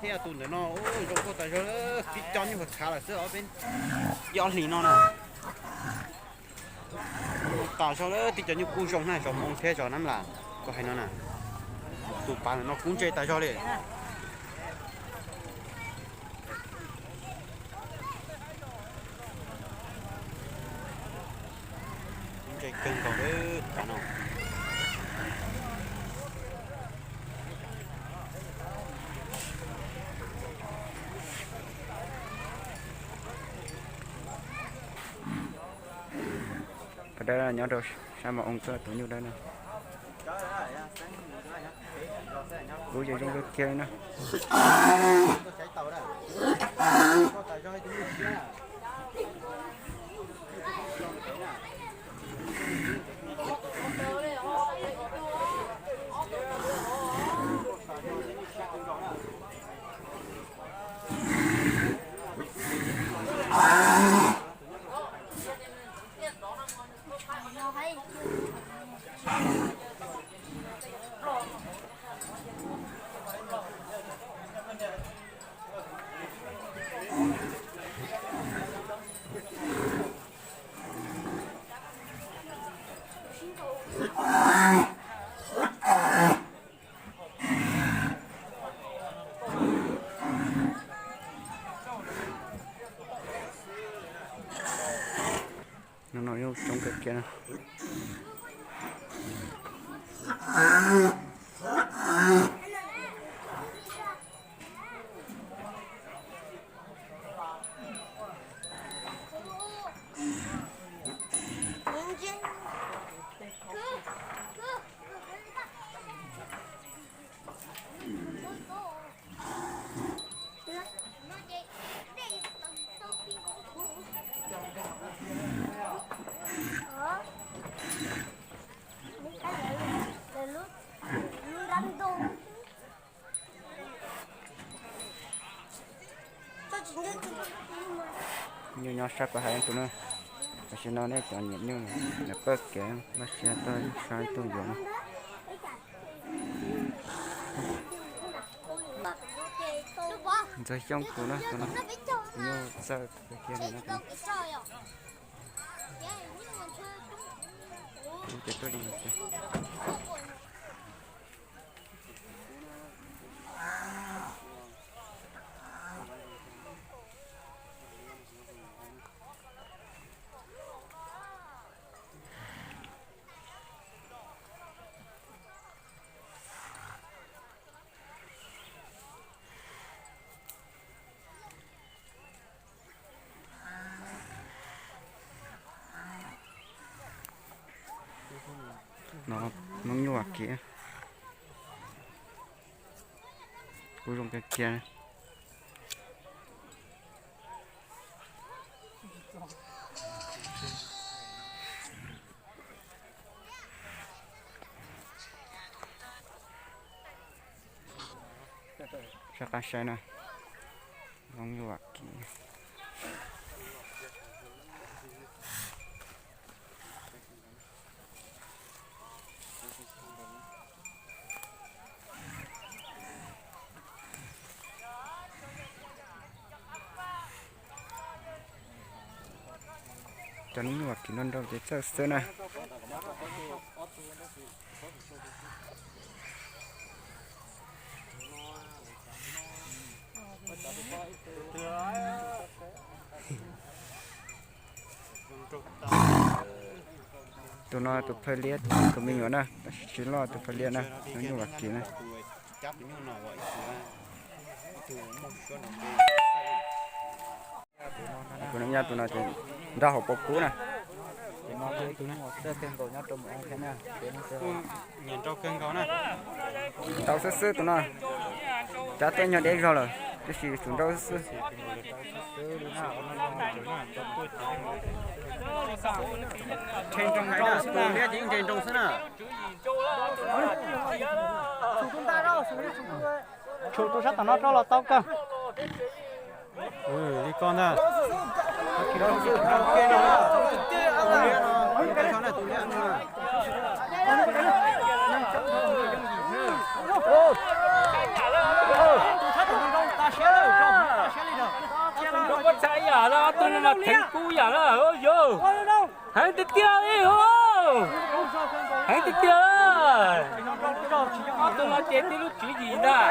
Tus ntawm no zoo nkauj tas zog, tib co nyuj khav khav lawm xwb os peb. Ib ob hlis no na. Tas zog lawm, tib co nyuj kuj zoo na, zos Moo thiab zos Nab Las koj hais no na. Tus pav ntawm no kub ntse tas zog li. Ntse kawg nkaus li tus pav no. Tus dawb nyob rau sab Mos Oo tuaj, tus nyuj dawb no. Kuv ces zoo kawg kiag li na. No no yeej coob kawg kiag no. Nyuj nyob sab pab hais tus no, tam sim no nej cov nyiam nyuj nyiam pawj kev mas sia tuaj saib tuaj yuav no. Ntxawg Xyooj tus no, tus no nyuj txawj kawg kiag li no. Ces tuaj li no ces. No noob nyuj Vam Kev, kuj zoo kawg kiag. Sab qab saib na, noob nyuj Vam Kev. Cov noob nyuj Vam Kev no nrau ces txawj xwb na. Tus no tus phaw liab, tus me nyuam na, tab sis tsis loj tus phaw liab na, noob nyuj Vam Kev na. Tus no, tus no ces nrog hauv paus kub na. Nrau xwb xwb tus no. Cav tej nyuag deb zog lawm, tab sis tsuas nrau xwb xwb. Tshum tus sab tom no rau los tau kawg. Li ko ntag. Heev kub yam na, yog heev tiag tiag li, heev tiag tiag. Ob tug no ces tib lub tswv yim ntag.